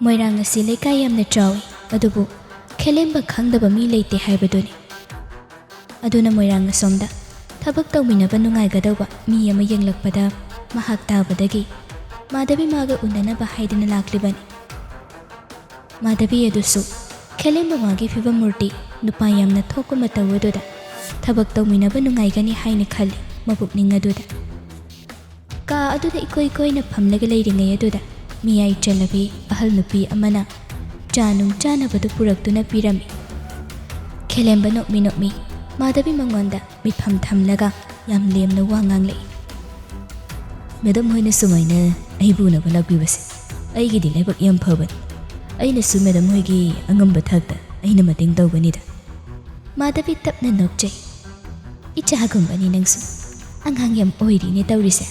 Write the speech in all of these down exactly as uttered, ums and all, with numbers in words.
ꯃꯣꯏꯔꯥꯡ ꯑꯁꯤ ꯂꯩꯀꯥꯏ ꯌꯥꯝꯅ ꯆꯥꯎꯏ, ꯑꯗꯨꯕꯨ ꯈꯦꯂꯦꯝꯕ ꯈꯪꯗꯕ ꯃꯤ ꯂꯩꯇꯦ ꯍꯥꯏꯕꯗꯨꯅꯤ꯫ ꯑꯗꯨꯅ ꯃꯣꯏꯔꯥꯡ ꯑꯁꯣꯝꯗ ꯊꯕꯛ ꯇꯧꯃꯤꯟꯅꯕ ꯅꯨꯡꯉꯥꯏꯒꯗꯧꯕ ꯃꯤ ꯑꯃ ꯌꯦꯡꯂꯛꯄꯗ ꯃꯍꯥꯛ ꯇꯥꯕꯗꯒꯤ ꯃꯥꯙꯕꯤ ꯃꯥꯒ ꯎꯅꯅꯕ ꯍꯥꯏꯗꯨꯅ ꯂꯥꯛꯂꯤꯕꯅꯤ꯫ ꯃꯥꯙꯕꯤ ꯑꯗꯨꯁꯨ ꯈꯦꯂꯦꯝꯕ ꯃꯥꯒꯤ ꯐꯤꯕꯝ ꯃꯨꯔꯇꯤ ꯅꯨꯄꯥ ꯌꯥꯝꯅ ꯊꯣꯛꯄ ꯃꯇꯧ ꯑꯗꯨꯗ ꯊꯕꯛ ꯇꯧꯃꯤꯟꯅꯕ ꯅꯨꯡꯉꯥꯏꯒꯅꯤ ꯍꯥꯏꯅ ꯈꯜꯂꯤ ꯃꯄꯨꯛꯅꯤꯡ ꯑꯗꯨꯗ꯫ ꯀꯥ ꯑꯗꯨꯗ ꯏꯀꯣꯏ ꯀꯣꯏꯅ ꯐꯝꯂꯒ ꯂꯩꯔꯤꯉꯩ ꯑꯗꯨꯗ ꯃꯤꯌꯥꯏ ꯆꯜꯂꯕꯤ ꯑꯍꯜ ꯅꯨꯄꯤ ꯑꯃꯅ ꯆꯥ ꯅꯨꯡ ꯆꯥꯅꯕꯗꯨ ꯄꯨꯔꯛꯇꯨꯅ ꯄꯤꯔꯝꯃꯤ꯫ ꯈꯦꯂꯦꯝꯕ ꯅꯣꯛꯃꯤ ꯅꯣꯛꯃꯤ ꯃꯥꯙꯕꯤ ꯃꯉꯣꯟꯗ ꯃꯤꯠꯐꯝ ꯊꯝꯂꯒ ꯌꯥꯝ ꯂꯦꯝꯅ ꯋꯥ ꯉꯥꯡꯂꯛꯏ꯫ "ꯃꯦꯗꯝ ꯍꯣꯏꯅ ꯁꯨꯃꯥꯏꯅ ꯑꯩꯕꯨ ꯎꯅꯕ ꯂꯥꯛꯄꯤꯕꯁꯦ ꯑꯩꯒꯤꯗꯤ ꯂꯥꯏꯕꯛ ꯌꯥꯝ ꯐꯕꯅꯤ꯫ ꯑꯩꯅꯁꯨ ꯃꯦꯗꯝ ꯍꯣꯏꯒꯤ ꯑꯉꯝꯕ ꯊꯥꯛꯇ ꯑꯩꯅ ꯃꯇꯦꯡ ꯇꯧꯒꯅꯤꯗ꯫" ꯃꯥꯙꯕꯤ ꯇꯞꯅ ꯅꯣꯛꯆꯩ꯫ "ꯏꯆꯥꯒꯨꯝꯕꯅꯤ ꯅꯪꯁꯨ꯫ ꯑꯉꯥꯡ ꯌꯥꯝ ꯑꯣꯏꯔꯤꯅꯦ ꯇꯧꯔꯤꯁꯦ꯫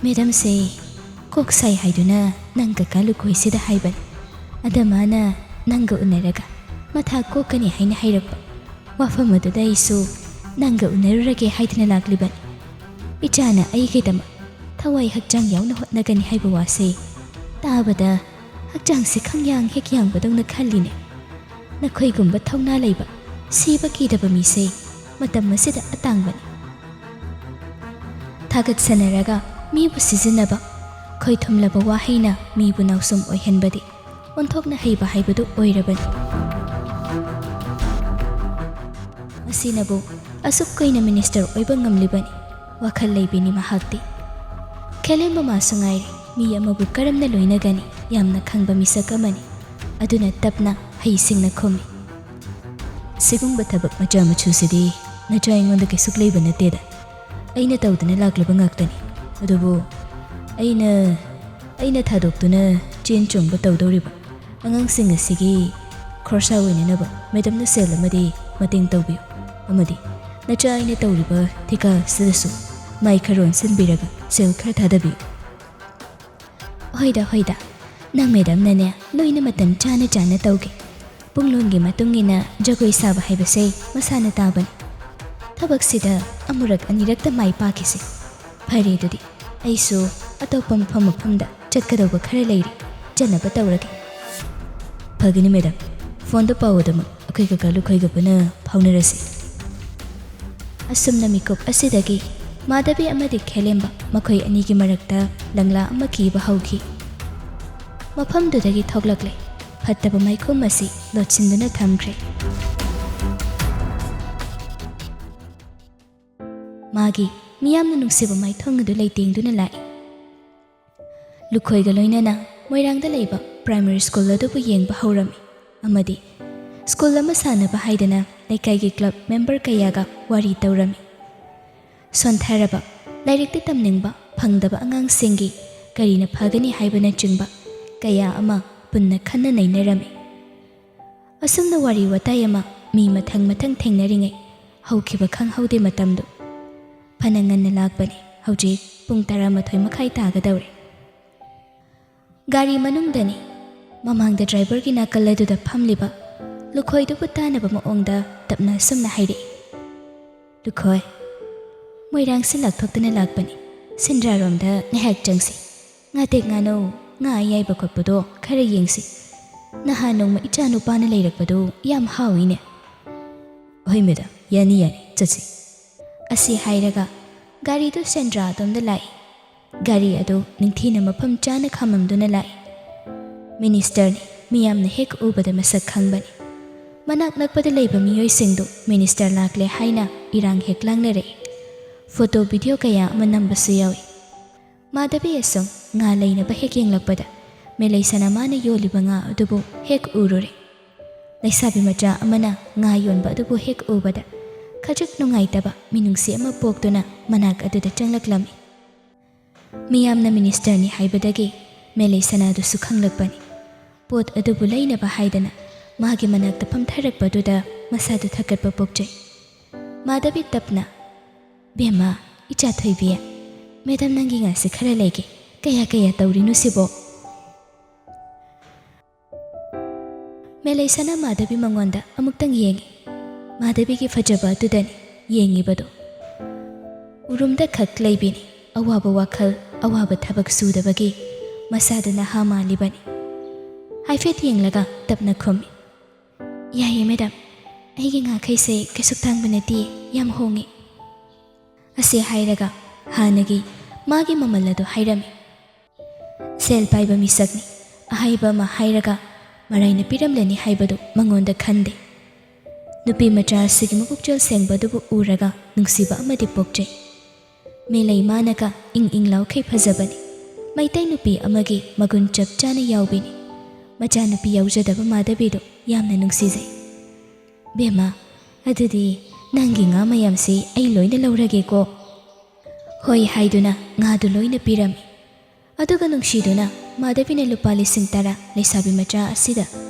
ꯃꯦꯗꯝꯁꯦ ꯀꯣꯛ ꯁꯥꯏ ꯍꯥꯏꯗꯨꯅ ꯅꯪ ꯀꯀꯥ ꯂꯨꯈꯣꯏꯁꯤꯗ ꯍꯥꯏꯕꯅꯤ꯫ ꯑꯗ ꯃꯥꯅ ꯅꯪꯒ ꯎꯅꯔꯒ ꯃꯊꯥ ꯀꯣꯛꯀꯅꯤ ꯍꯥꯏꯅ ꯍꯥꯏꯔꯛꯄ꯫ ꯋꯥꯐꯝ ꯑꯗꯨꯗ ꯑꯩꯁꯨ ꯅꯪꯒ ꯎꯅꯔꯨꯔꯒꯦ ꯍꯥꯏꯗꯨꯅ ꯂꯥꯛꯂꯤꯕꯅꯤ꯫ ꯏꯆꯥꯅ ꯑꯩꯒꯤꯗꯃꯛ ꯊꯋꯥꯏ ꯍꯛꯆꯥꯡ ꯌꯥꯎꯅ ꯍꯣꯠꯅꯒꯅꯤ ꯍꯥꯏꯕ ꯋꯥꯁꯦ ꯇꯥꯕꯗ ꯍꯛꯆꯥꯡꯁꯦ ꯈꯪꯌꯥꯡ ꯍꯦꯛ ꯌꯥꯡꯕꯗꯧꯅ ꯈꯜꯂꯤꯅꯦ꯫ ꯅꯈꯣꯏꯒꯨꯝꯕ ꯊꯧꯅꯥ ꯂꯩꯕ, ꯁꯤꯕ ꯀꯤꯗꯕ ꯃꯤꯁꯦ ꯃꯇꯝ ꯑꯁꯤꯗ ꯑꯇꯥꯡꯕꯅꯤ꯫" ꯊꯥꯒꯠꯁꯟꯅꯔꯒ ꯃꯤꯕꯨ ꯁꯤꯖꯤꯟꯅꯕ, ꯈꯣꯏꯊꯨꯝꯂꯕ ꯋꯥꯍꯩꯅ ꯃꯤꯕꯨ ꯅꯥꯎꯁꯨꯝ ꯑꯣꯏꯍꯟꯕꯗꯤ ꯑꯣꯟꯊꯣꯛꯅ ꯍꯩꯕ ꯍꯥꯏꯕꯗꯨ ꯑꯣꯏꯔꯕꯅꯤ꯫ ꯑꯁꯤꯅꯕꯨ ꯑꯁꯨꯛ ꯀꯨꯏꯅ ꯃꯤꯅꯤꯁꯇꯔ ꯑꯣꯏꯕ ꯉꯝꯂꯤꯕꯅꯤ꯫ ꯋꯥꯈꯜ ꯂꯩꯕꯤꯅꯤ ꯃꯍꯥꯛꯇꯤ꯫ ꯈꯦꯂꯦꯝꯕ ꯃꯥꯁꯨ ꯉꯥꯏꯔꯦ, ꯃꯤ ꯑꯃꯕꯨ ꯀꯔꯝꯅ ꯂꯣꯏꯅꯒꯅꯤ? ꯌꯥꯝꯅ ꯈꯪꯕ ꯃꯤꯁꯛ ꯑꯃꯅꯤ꯫ ꯑꯗꯨꯅ ꯇꯞꯅ ꯍꯩꯁꯤꯡꯅ ꯈꯨꯝꯃꯤ꯫ "ꯁꯤꯒꯨꯝꯕ ꯊꯕꯛ ꯃꯆꯥ ꯃꯁꯨꯁꯤꯗꯤ ꯅꯆꯥ ꯑꯩꯉꯣꯟꯗ ꯀꯩꯁꯨ ꯂꯩꯕ ꯅꯠꯇꯦꯗ꯫ ꯑꯩꯅ ꯇꯧꯗꯨꯅ ꯂꯥꯛꯂꯕ ꯉꯥꯛꯇꯅꯤ꯫ ꯑꯗꯨꯕꯨ ꯑꯩꯅ, ꯑꯩꯅ ꯊꯥꯗꯣꯛꯇꯨꯅ ꯆꯦꯟ ꯆꯣꯡꯕ ꯇꯧꯗꯧꯔꯤꯕ ꯑꯉꯥꯡꯁꯤꯡ ꯑꯁꯤꯒꯤ ꯈꯣꯔꯁꯥ ꯑꯣꯏꯅꯅꯕ ꯃꯦꯗꯝꯅ ꯁꯦꯜ ꯑꯃꯗꯤ ꯃꯇꯦꯡ ꯇꯧꯕꯤꯌꯨ꯫ ꯑꯃꯗꯤ ꯅꯆꯥ ꯑꯩꯅ ꯇꯧꯔꯤꯕ ꯊꯤꯀꯥ ꯑꯁꯤꯗꯁꯨ ꯃꯥꯏ ꯈꯔ ꯑꯣꯟꯁꯤꯟꯕꯤꯔꯒ ꯁꯦꯜ ꯈꯔ ꯊꯥꯗꯕꯤꯌꯨ꯫" "ꯍꯣꯏꯗ, ꯍꯣꯏꯗ, ꯅꯪ ꯃꯦꯗꯝꯅꯅꯦ ꯂꯣꯏꯅ ꯃꯇꯝ ꯆꯥꯅ ꯆꯥꯅ ꯇꯧꯒꯦ꯫ ꯄꯨꯡꯂꯣꯟꯒꯤ ꯃꯇꯨꯡ ꯏꯟꯅ ꯖꯒꯣꯏ ꯁꯥꯕ ꯍꯥꯏꯕꯁꯦ ꯃꯁꯥꯅ ꯇꯥꯕꯅꯤ꯫ ꯊꯕꯛꯁꯤꯗ ꯑꯃꯨꯔꯛ ꯑꯅꯤꯔꯛꯇ ꯃꯥꯏ ꯄꯥꯛꯈꯤꯁꯦ꯫ ꯐꯔꯦ, ꯑꯗꯨꯗꯤ ꯑꯩꯁꯨ ꯑꯇꯣꯞꯄ ꯃꯐꯝ ꯃꯐꯝꯗ ꯆꯠꯀꯗꯧꯕ ꯈꯔ ꯂꯩꯔꯤ, ꯆꯠꯅꯕ ꯇꯧꯔꯒꯦ꯫" ꯐꯒꯅꯤ ꯃꯦꯗꯥꯝ, ꯐꯣꯟꯗ ꯄꯥꯎ ꯑꯗꯨꯃꯛ ꯑꯩꯈꯣꯏ ꯀꯀꯥ ꯂꯨꯈꯣꯏꯒ ꯄꯨꯟꯅ ꯐꯥꯎꯅꯔꯁꯤ꯫ ꯑꯁꯨꯝꯅ ꯃꯤꯀꯨꯞ ꯑꯁꯤꯗꯒꯤ ꯃꯥꯙꯕꯤ ꯑꯃꯗꯤ ꯈꯦꯂꯦꯝꯕ ꯃꯈꯣꯏ ꯑꯅꯤꯒꯤ ꯃꯔꯛꯇ ꯂꯪꯂꯥ ꯑꯃ ꯀꯤꯕ ꯍꯧꯈꯤ꯫ ꯃꯐꯝꯗꯨꯗꯒꯤ ꯊꯣꯛꯂꯛꯂꯦ꯫ ꯐꯠꯇꯕ ꯃꯥꯏꯈꯨꯝ ꯑꯁꯤ ꯂꯣꯠꯁꯤꯟꯗꯨꯅ ꯊꯝꯈ꯭ꯔꯦ꯫ ꯃꯥꯒꯤ ꯃꯤꯌꯥꯝꯅ ꯅꯨꯡꯁꯤꯕ ꯃꯥꯏꯊꯣꯡ ꯑꯗꯨ ꯂꯩꯇꯦꯡꯗꯨꯅ ꯂꯥꯛꯏ꯫ ꯂꯨꯈꯣꯏꯒ ꯂꯣꯏꯅꯅ ꯃꯣꯏꯔꯥꯡꯗ ꯂꯩꯕ ꯄ꯭ꯔꯥꯏꯃꯔꯤ ꯁ꯭ꯀꯨꯜ ꯑꯗꯨꯕꯨ ꯌꯦꯡꯕ ꯍꯧꯔꯝꯃꯤ ꯑꯃꯗꯤ ꯁ꯭ꯀꯨꯜ ꯑꯃ ꯁꯥꯅꯕ ꯍꯥꯏꯗꯅ ꯂꯩꯀꯥꯏꯒꯤ ꯀ꯭ꯂꯕ ꯃꯦꯝꯕꯔ ꯀꯌꯥꯒ ꯋꯥꯔꯤ ꯇꯧꯔꯝꯃꯤ꯫ ꯁꯣꯟꯊꯔꯕ, ꯂꯥꯏꯔꯤꯛꯇꯤ ꯇꯝꯅꯤꯡꯕ ꯐꯪꯗꯕ ꯑꯉꯥꯡꯁꯤꯡꯒꯤ ꯀꯔꯤꯅ ꯐꯒꯅꯤ ꯍꯥꯏꯕꯅꯆꯤꯡꯕ ꯀꯌꯥ ꯑꯃ ꯄꯨꯟꯅ ꯈꯟꯅ ꯅꯩꯅꯔꯝꯃꯤ꯫ ꯑꯁꯨꯝꯅ ꯋꯥꯔꯤ ꯋꯥꯇꯥꯏ ꯑꯃ ꯃꯤ ꯃꯊꯪ ꯃꯊꯪ ꯊꯦꯡꯅꯔꯤꯉꯩ ꯍꯧꯈꯤꯕ ꯈꯪꯍꯧꯗꯦ ꯃꯇꯝꯗꯨ꯫ ꯐꯅ ꯉꯟꯅ ꯂꯥꯛꯄꯅꯤ, ꯍꯧꯖꯤꯛ ꯄꯨꯡ ꯇꯔꯥꯃꯥꯊꯣꯏ ꯃꯈꯥꯏ ꯇꯥꯒꯗꯧꯔꯦ꯫ ꯒꯥꯔꯤ ꯃꯅꯨꯡꯗꯅꯤ꯫ ꯃꯃꯥꯡꯗ ꯗ꯭ꯔꯥꯏꯚꯔꯒꯤ ꯅꯥꯀꯜ ꯑꯗꯨꯗ ꯐꯝꯂꯤꯕ ꯂꯨꯈꯣꯏꯗꯨꯕꯨ ꯇꯥꯅꯕ ꯃꯑꯣꯡꯗ ꯇꯞꯅ ꯑꯁꯨꯝꯅ ꯍꯥꯏꯔꯛꯏ, "ꯂꯨꯈꯣꯏ, ꯃꯣꯏꯔꯥꯡꯁꯤ ꯂꯥꯛꯊꯣꯛꯇꯨꯅ ꯂꯥꯛꯄꯅꯤ, ꯁꯦꯟꯗ꯭ꯔꯥꯔꯣꯝꯗ ꯉꯥꯏꯍꯥꯛ ꯆꯪꯁꯤ꯫ ꯉꯥꯇꯦꯛ ꯉꯥꯅꯧ, ꯉꯥ ꯑꯌꯥꯏꯕ ꯈꯣꯠꯄꯗꯣ ꯈꯔ ꯌꯦꯡꯁꯤ꯫ ꯅꯍꯥꯟ ꯅꯣꯡꯃ ꯏꯆꯥ ꯅꯨꯄꯥꯅ ꯂꯩꯔꯛꯄꯗꯨ ꯌꯥꯝ ꯍꯥꯎꯏꯅꯦ꯫" "ꯍꯣꯏ ꯃꯦꯗꯥꯝ, ꯌꯥꯅꯤ ꯌꯥꯅꯤ, ꯆꯠꯁꯤ꯫" ꯑꯁꯤ ꯍꯥꯏꯔꯒ ꯒꯥꯔꯤꯗꯨ ꯁꯦꯟꯗ꯭ꯔꯥ ꯑꯗꯣꯝꯗ ꯂꯥꯛꯏ꯫ ꯒꯥꯔꯤ ꯑꯗꯨ ꯅꯤꯡꯊꯤꯅ ꯃꯐꯝ ꯆꯥꯅ ꯈꯥꯝꯃꯝꯗꯨꯅ ꯂꯥꯛꯏ꯫ ꯃꯤꯅꯤꯁꯇꯔꯅꯤ, ꯃꯤꯌꯥꯝꯅ ꯍꯦꯛ ꯎꯕꯗ ꯃꯁꯛ ꯈꯪꯕꯅꯤ꯫ ꯃꯅꯥꯛ ꯅꯛꯄꯗ ꯂꯩꯕ ꯃꯤꯑꯣꯏꯁꯤꯡꯗꯨ ꯃꯤꯅꯤꯁꯇꯔ ꯂꯥꯛꯂꯦ ꯍꯥꯏꯅ ꯏꯔꯥꯡ ꯍꯦꯛ ꯂꯥꯡꯅꯔꯛꯏ꯫ ꯐꯣꯇꯣ ꯚꯤꯗꯤꯑꯣ ꯀꯌꯥ ꯑꯃ ꯅꯝꯕꯁꯨ ꯌꯥꯎꯏ꯫ ꯃꯥꯙꯕꯤ ꯑꯁꯨꯝ ꯉꯥ ꯂꯩꯅꯕ ꯍꯦꯛ ꯌꯦꯡꯂꯛꯄꯗ ꯃꯦꯂꯩꯁꯅꯥ ꯃꯥꯅ ꯌꯣꯜꯂꯤꯕ ꯉꯥ ꯑꯗꯨꯕꯨ ꯍꯦꯛ ꯎꯔꯨꯔꯦ꯫ ꯂꯩꯁꯥꯕꯤ ꯃꯆꯥ ꯑꯃꯅ ꯉꯥ ꯌꯣꯟꯕ ꯑꯗꯨꯕꯨ ꯍꯦꯛ ꯎꯕꯗ ꯈꯖꯤꯛ ꯅꯨꯡꯉꯥꯏꯇꯕ ꯃꯤꯅꯨꯡꯁꯤ ꯑꯃ ꯄꯣꯛꯇꯨꯅ ꯃꯅꯥꯛ ꯑꯗꯨꯗ ꯆꯪꯂꯛꯂꯝꯃꯤ꯫ ꯃꯤꯌꯥꯝꯅ ꯃꯤꯅꯤꯁꯇꯔꯅꯤ ꯍꯥꯏꯕꯗꯒꯤ ꯃꯦꯂꯩꯁꯅꯥꯗꯨꯁꯨ ꯈꯪꯂꯛꯄꯅꯤ꯫ ꯄꯣꯠ ꯑꯗꯨꯕꯨ ꯂꯩꯅꯕ ꯍꯥꯏꯗꯅ ꯃꯥꯒꯤ ꯃꯅꯥꯛꯇ ꯐꯝꯊꯔꯛꯄꯗꯨꯗ ꯃꯁꯥꯗꯨ ꯊꯛꯀꯠꯄ ꯄꯣꯛꯆꯩ꯫ ꯃꯥꯙꯕꯤ ꯇꯞꯅ, "ꯕꯦꯝꯃ, ꯏꯆꯥ ꯊꯣꯏꯕꯤ, ꯃꯦꯗꯥꯝ ꯅꯪꯒꯤ ꯉꯥꯁꯤ ꯈꯔ ꯂꯩꯒꯦ, ꯀꯌꯥ ꯀꯌꯥ ꯇꯧꯔꯤꯅꯣ ꯁꯤꯕꯣ?" ꯃꯦꯂꯩꯁꯅꯥ ꯃꯥꯙꯕꯤ ꯃꯉꯣꯟꯗ ꯑꯃꯨꯛꯇꯪ ꯌꯦꯡꯉꯤ꯫ ꯃꯥꯙꯕꯤꯒꯤ ꯐꯖꯕ ꯑꯗꯨꯗꯅꯤ ꯌꯦꯡꯉꯤꯕꯗꯨ꯫ ꯎꯔꯨꯝꯗ ꯈꯛ ꯂꯩꯕꯤꯅꯤ꯫ ꯑꯋꯥꯕ ꯋꯥꯈꯜ, ꯑꯋꯥꯕ ꯊꯕꯛ ꯁꯨꯗꯕꯒꯤ ꯃꯁꯥꯗꯨ ꯅꯍꯥ ꯃꯥꯜꯂꯤꯕꯅꯤ꯫ ꯍꯥꯏꯐꯦꯠ ꯌꯦꯡꯂꯒ ꯇꯞꯅ ꯈꯨꯝꯃꯤ, "ꯌꯥꯏꯌꯦ ꯃꯦꯗꯥꯝ, ꯑꯩꯒꯤ ꯉꯥꯈꯩꯁꯦ ꯀꯩꯁꯨ ꯇꯥꯡꯕ ꯅꯠꯇꯦ, ꯌꯥꯝ ꯍꯣꯡꯉꯤ"꯫ ꯑꯁꯤ ꯍꯥꯏꯔꯒ ꯍꯥꯟꯅꯒꯤ ꯃꯥꯒꯤ ꯃꯃꯜ ꯑꯗꯨ ꯍꯥꯏꯔꯝꯃꯤ꯫ ꯁꯦꯜ ꯄꯥꯏꯕ ꯃꯤꯁꯛꯅꯤ, ꯑꯍꯩꯕ ꯑꯃ ꯍꯥꯏꯔꯒ ꯃꯔꯥꯏꯅ ꯄꯤꯔꯝꯂꯅꯤ ꯍꯥꯏꯕꯗꯨ ꯃꯉꯣꯟꯗ ꯈꯟꯗꯦ꯫ ꯅꯨꯄꯤ ꯃꯆꯥ ꯑꯁꯤꯒꯤ ꯃꯄꯨꯛꯆꯦꯜ ꯁꯦꯡꯕ ꯑꯗꯨꯕꯨ ꯎꯔꯒ ꯅꯨꯡꯁꯤꯕ ꯑꯃꯗꯤ ꯄꯣꯛꯆꯩ꯫ ꯃꯦꯂꯩ ꯃꯥꯅꯒ ꯏꯪ ꯏꯪ ꯂꯥꯎꯈꯩ ꯐꯖꯕꯅꯤ꯫ ꯃꯩꯇꯩ ꯅꯨꯄꯤ ꯑꯃꯒꯤ ꯃꯒꯨꯟ ꯆꯞ ꯆꯥꯅ ꯌꯥꯎꯕꯤꯅꯤ꯫ ꯃꯆꯥꯅꯨꯄꯤ ꯌꯥꯎꯖꯗꯕ ꯃꯥꯙꯕꯤꯗꯨ ꯌꯥꯝꯅ ꯅꯨꯡꯁꯤꯖꯩ꯫ "ꯕꯦꯝꯃ, ꯑꯗꯨꯗꯤ ꯅꯪꯒꯤ ꯉꯥ ꯃꯌꯥꯝꯁꯤ ꯑꯩ ꯂꯣꯏꯅ ꯂꯧꯔꯒꯦꯀꯣ"꯫ ꯍꯣꯏ ꯍꯥꯏꯗꯨꯅ ꯉꯥꯗꯨ ꯂꯣꯏꯅ ꯄꯤꯔꯝꯃꯤ꯫ ꯑꯗꯨꯒ ꯅꯨꯡꯁꯤꯗꯨꯅ ꯃꯥꯙꯕꯤꯅ ꯂꯨꯄꯥ ꯂꯤꯁꯤꯡ ꯇꯔꯥ ꯂꯩꯁꯥꯕꯤ ꯃꯆꯥ ꯑꯁꯤꯗ